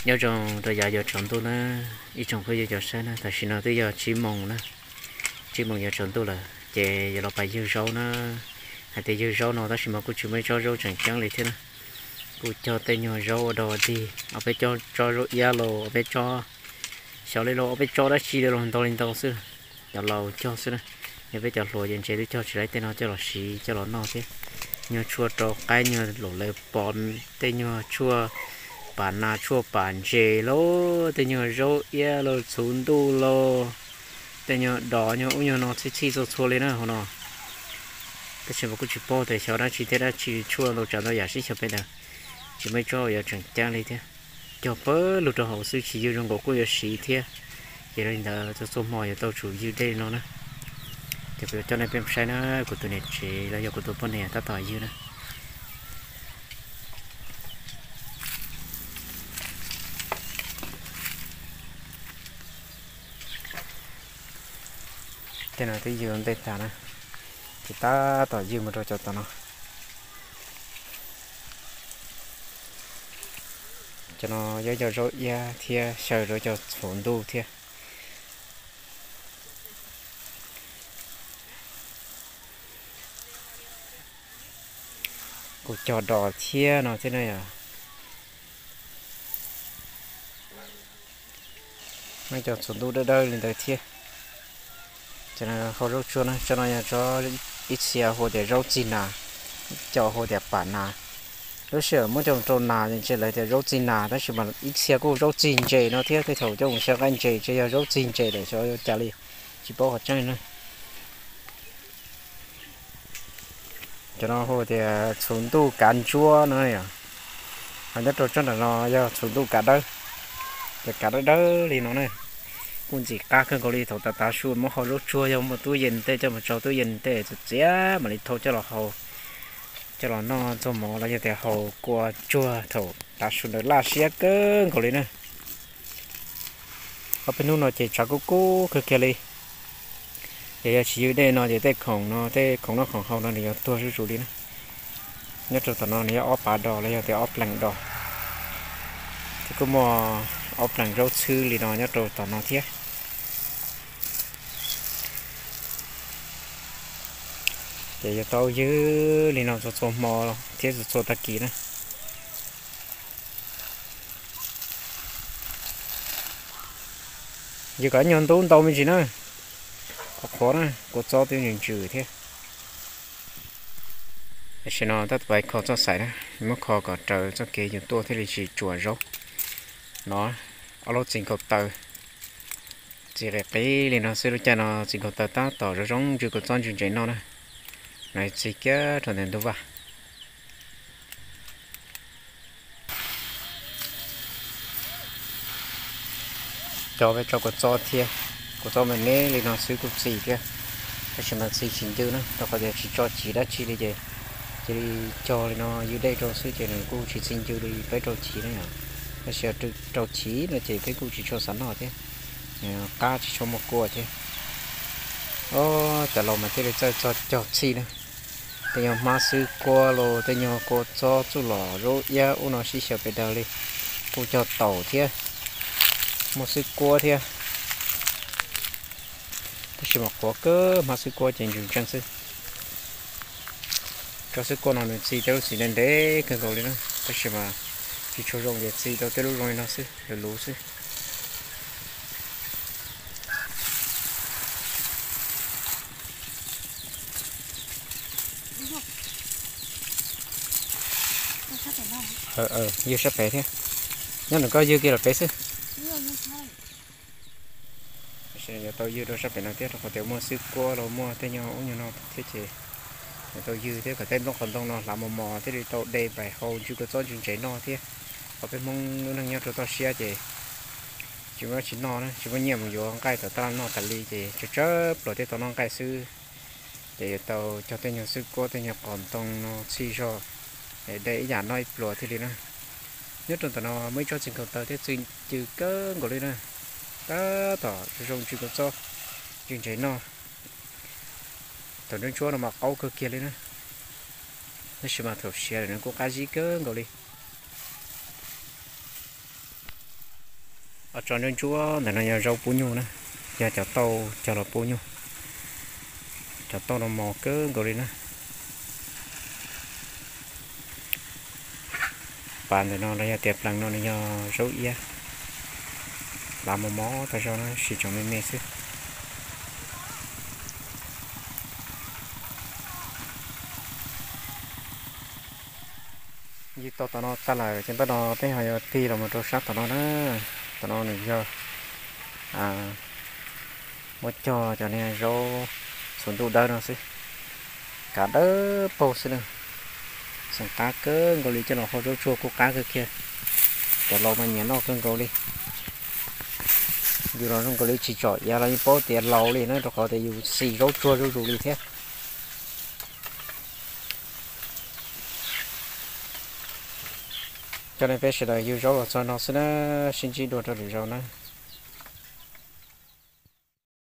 Nyob zoo rau yav yuav tsaus ntuj na, ib tsoom phooj ywg cov saib na, tam sim no twb yog tsib moos na, tsib moos yuav tsaus ntuj lawm ces yuav los pab ywg zaub na. Hais tias ywg zaub no tab sis mas kuj tsis muaj ib tsob zaub tseem ceeb li thiab na. Kuj cog tej nyuag zaub ua dog dig, ob peb tsob zaub iab los, ob peb tsob xyov li los, ob peb tsob dab tsi li los ntau li ntau xwb. Cov laus cog xwb na, yog peb cov hluas ces ntshe twb cog tsis laib tej no coj los siv coj los noj thiab. Nyuag tshuaj rau qaib, nyuag laum lawv pov, tej nyuag tshuaj pam nas tshuaj pam ntses lauj, tej nyuag zaub iab lauj, txhuv ntuj lauj, tej nyuag dos nyuag ub nyuag no txhij txhij txhua txhua li na hauv no. Tab sis mas kuj tsis paub tias xyov dab tsi thiab dab tsi, tshuaj ntau tsav ntau yam sib xyaw pes ntawd, tsis muaj ib tsob yuav tseem ceeb li thiab. Cog pawg lug rau hauv xwb tsis ywg zoo nkaus kuj yuav siv thiab. Ces li ntawd txhua txhua hmo yuav tau tsum ywg dej li no na. Ces kuv yuav coj nej peb saib na, kuv tus niam tsev los yog kuv tus poj niam tab tom ywg na. Tej no twb ywg ua ntej tag na, ces tab tom ywg mus rau cov tom no. Cov no yuav yog zaub iab thiab xyaw rau cov txhuv ntuj thiab. Kuj cog dos thiab no thiab na yom. Muab cov txhuv ntuj dawb dawb li ntawd thiab. Cov no hau zaub tsuag na, tsob no yog tsob ib txhia hu tias zaub txig nas, cov hu tias pam nas. Lub sij hawm muab coj mus rau nas ntshe lawv tias zaub txig nas, tab sis mas ib txhia kuj zaub txig ntses no thiab, tej thaum coj mus xyaw nqaij ntses ntshe yog zaub txig ntses lawm xyov yuav cas li, tsis paub qhov tseeb na. Cov no hu tias txhuv ntuj kav ntsuab no yom. Ho nyob rau tsob nram no yog txhuv ntuj kav dawb, ces kav dawb dawb li no na. Kuj ntxim qab kawg nkaus li thaum tav tav su muab hau zaub tsuag, yog muaj tub yees tej coj mus tso tub yees tej txias txias mam li thau coj los hau, coj los noj txog mov los yog tias hau kua tsuag thaum tav su ntawd laj siab kawg nkaus li na. Ob peb hnub no ces tshav kub kub kawg kiag li. Ces yog tsis ywg dej no ces tej khoom no, tej khoom noj khoom haus no nws yuav tuag zuj zus li na. Nyob rau tom no nws yog ob pav dos los yog tias ob plees dos, thiab kuj muaj ob plees zaub txhwb li no nyob rau tom no thiab. Ces yuav tau ywg li no txhua txhua hmo thiab txhua txhua tag kis na. Yog kom ib nyuag ntub ntau me ntsis na, qhuav qhuav na, kua txob twb ntsws ntsws thiab. Tam sim no tab tom kho txoj xaim na, muab kho kom raws txoj kev yus tuaj thiaj li tsis tsuas zaub. No, ob lub txiv nkaus taw, txiv qis qis li no xwb, lub caij no txiv nkaus taw tab tom zoo zoo ntsws kua txob ntsws ntses noj na. No txiv kiag rau ntawm ntug vaj. Cov peb tso kua txob thiab, kua txob me me li no xwb kuj txi thiab, tab sis mas txi tsis ncw na, rau qhov tias tsis tso chiv dab tsi li ces cia li cog li no ywg dej rau xwb ces nws kuj tsis txi ncw li peb rau chiv na yom. Tab sis yog rau chiv no ces peb kuj tsis tshua xav noj thiab, qab tsis tshua muaj kua thiab. Os, cov laus mas thiaj li txawj txog cog txhij na. Tej nyuag hmab xwb kuab los tej nyuag kua txob txuj lom zaub iab ub no sib xyaw pes daws li, kuj cog taum thiab, muaj xwb kuab thiab. Tab sis mas qhuav kawg, hmab xwb kuab ces ntsws ntseej xwb. Tsob xwb kuab no nws txi tej lub txiv ntev ntev kawg nkaus li na, tab sis mas tsis tshua zoo ces txi tau tej lub zoo li no xwb, luv luv xwb. Ywg sab pem thiab, nyob nram koj ywg kiag los pem xwb. Yuav tau ywg rau sab pem no thiab rau qhov tias muaj xwb kuab los muaj tej nyuag ub nyuag no thiab ces yuav tau ywg thiab kom tej nplooj qhov ntoo no hlav mos mos thiaj li tau de npais hau ntsws kua txob ntsws ntses noj thiab. Qhov peb Hmoob lub neej nyob rau toj siab ces tsis muaj dab tsi noj na, tsis muaj nyiaj mus yuav nqaij tom taj laj noj tas li ces tsawg tsawg pluas thiaj tau noj nqaij xwb. Ces yuav tau cog tej nyuag xwb kuab tej nyuag qos ntoo no txhij zog, de ib yam noj ib pluas thiaj li na. Nyob rau ntawm no muaj ib tsob txiv nkaus taw thiab txi ncw kawg nkaus li na, tab tom zoo zoo ntsws kua txob ntsws ntses noj. Thaum nruab ntsuab no mas qaub kawg kiag li na, tab sis mas thaum siav lawm nws kuj qab zib kawg nkaus li. Tso ntsuab ntsuab ntawm no yog zaub pub nyuj na, yog cov tauj cog los pub nyuj. Cov tauj no mos kawg nkaus li na. Pas ntawm no los yog tias plees no nws yog zaub iab, hlav mos mos tag zog na, sis tseem me me xwb. Ywg tau tom no tag lawm ces npaj no peb ho yuav tig los mus rau sab tom no na. Tom no nws yog muab cog cov niag zaub txhuv ntuj dawb no xwb, kav dawb paug xwb na. Xeem qab kawg nkaus li, coj los hau zaub tsuag kuj qab kawg kiag. Cov laus mas nyiam noj kawg nkaus li. Yus los zoo nkaus li tsis tsom iav los yeej paub tias laus li na, rau qhov tias yus xis zaub tsuag zuj zus li thiab. Coj nej peb sawv daws yug zaub los txog no xwb na, sib ntsib dua rau lwm zaus na.